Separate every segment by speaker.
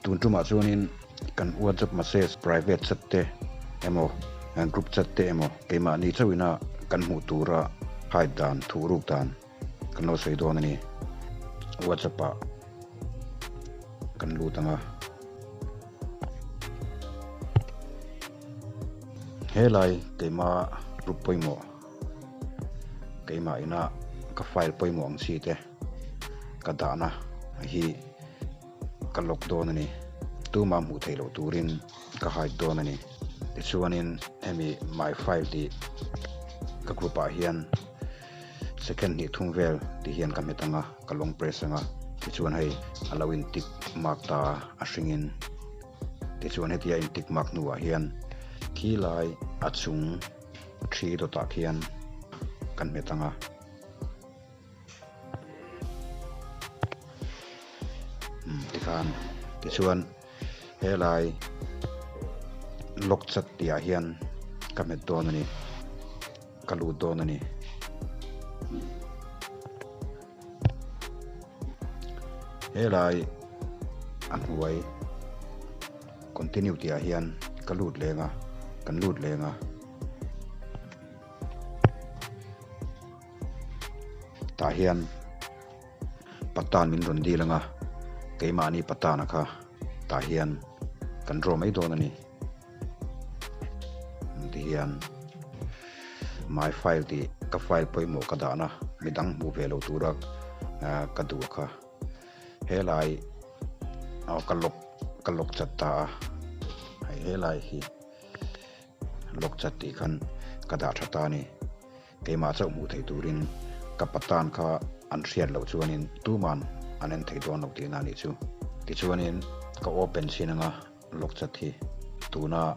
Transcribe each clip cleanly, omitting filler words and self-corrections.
Speaker 1: Tun tumah chuanin kan WhatsApp message private chat te emaw group chat te emaw keimahni chauhina kan hmuh tura hide dan thuh ruk dan kan lo sawi dawn a ni. WhatsApp ah kan lut ang a. Helai keima group pawimawh keimah ina ka file pawimawh ang chi te ka dahna hi ka lock dawn a ni. Tumah hmuh theih loh turin ka hide dawn a ni. Tichuanin hemi my file tih ka group ah hian second hnih thum vel ti hian ka hmet ang a, ka long press ang a, tichuan hei a lo in tick mark ta a hringin tichuan hetia in tick mark hnuah hian khi lai a chung thi dawtah khian kan hmet ang a. Tikhan tichuan helai lock chat tih ah hian ka hmet dawn a ni ka lut dawn a ni. Helai a hnuai continue tih ah hian ka lut leng a kan lut leng a. Tah hian patan min rawn dil ang a, keimahni patana kha tah hian kan draw mai dawn a ni. Tihian my file tih ka file pawimawh ka dahna midang hmuh ve loh tura ka duh kha helai aw ka lock ka lock chat ta a hei helai hi. Lock chat tih khan ka dah tha ta a ni. Keimah chauh hmuh theih turin ka patan kha an hriat loh chuanin tuman an en thei dawn lo tihna a nih chu. Tichuanin ka open chhin anga lock chat hi tuna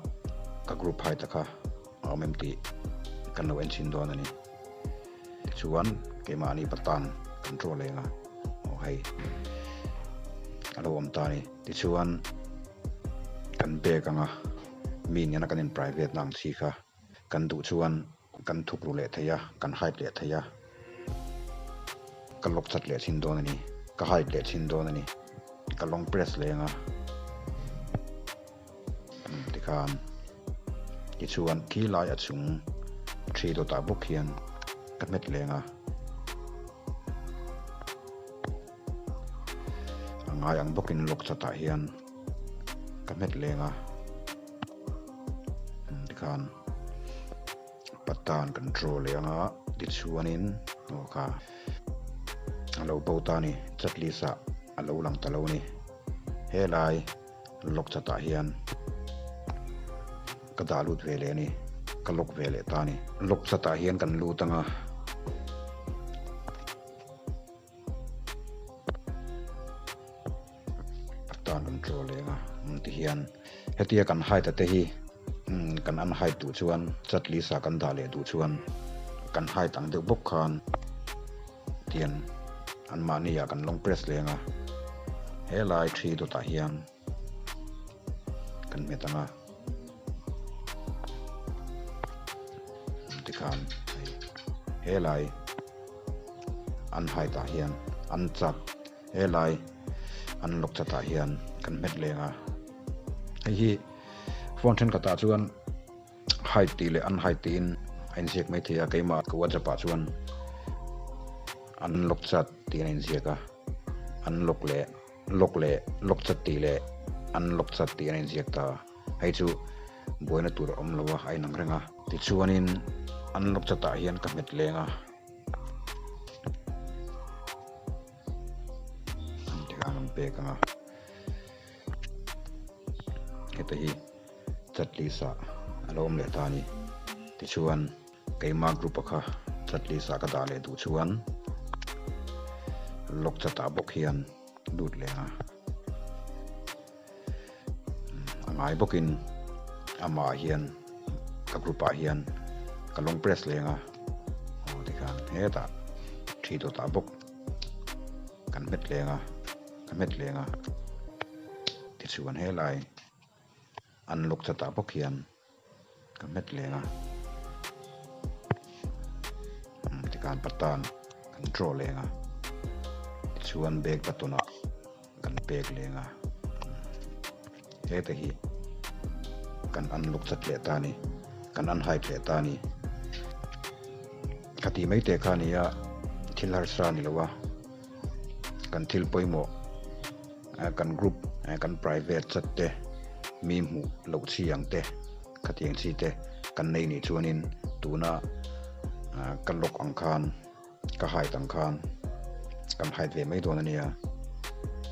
Speaker 1: ka group hai ta kha a awm em tih kan lo en chhin dawn a ni. Tichuan keimahni patan kan draw leng a, aw hei a lo awm ta a ni. Tichuan kan bag anga mi nena kan in private na ang chi kha kan duh chuan kan thuk ru leh thei a, kan hide leh thei a, ka lock chat leh thin dawn a ni, ka hide leh thin dawn a ni, ka long press leng a tikhan tichuan khi lai a chung thi dawtah bawk hian ka hmet leng a. A ngai ang bawkin lock chatah hian ka hmet leng a tikhan patan kan draw leh ang a tichuanin aw kha a lo bo ta a ni chat list ah a lo lang ta lo a ni helai lock chatah hian ka dah lut ve leh a ni ka lock ve leh ta a ni lock chatah hian kan lut ang a. Tan kan draw leng a ti hian hetia kan hide a te hi kan unhide duh chuan chat list ah kan dah leh duh chuan kan hide ang deuh bawk khan tian anmahni ah kan long press leng a helai thi dawtah hian kan hmet ang a tikhan hei helai an hide ah hian an chat helai an lock chat ah hian kan hmet leng a hei hi phone thenkhat ah chuan hide tih leh unhide tiin a inziak maithei a keimah ka whatsapp ah chuan an lock chat tiin a inziak a an lock leh. Lock leh lock chat tih leh unlock chat tih an inziak ta. Hei chu buaina tur a awm lo a, a inang reng a. Tichuanin unlock chat ah hian ka hmet leng a. Tikhan an pek ang a. Heta hi chat list ah a lo awm leh ta a ni. Tichuan keima group a kha chat list ah ka dah leh duh chuan lock chat ah bawk hian lut leh a a ngai bawkin amah ah hian ka group ah hian ka long press leng a aw tikhan hetah thi dawt ah bawk kan hmet leng a ka hmet leng a tichuan helai unlock chat ah bawk hian. Ka hmet leng a tikhan patan kan draw leng a tichuan bag button ah kan pek leng a. Heta hi kan unlock chat leh ta a ni, kan unhide leh ta a ni. Khati mai teh kha a ni a, thil harsa a ni lo a, kan thil pawimawh kan group kan private chat te mi hmuh loh chi ang te khatiang chi te kan nei nih chuanin tuna ka lock ang khan ka hide ang khan kan hide ve mai dawn a nia.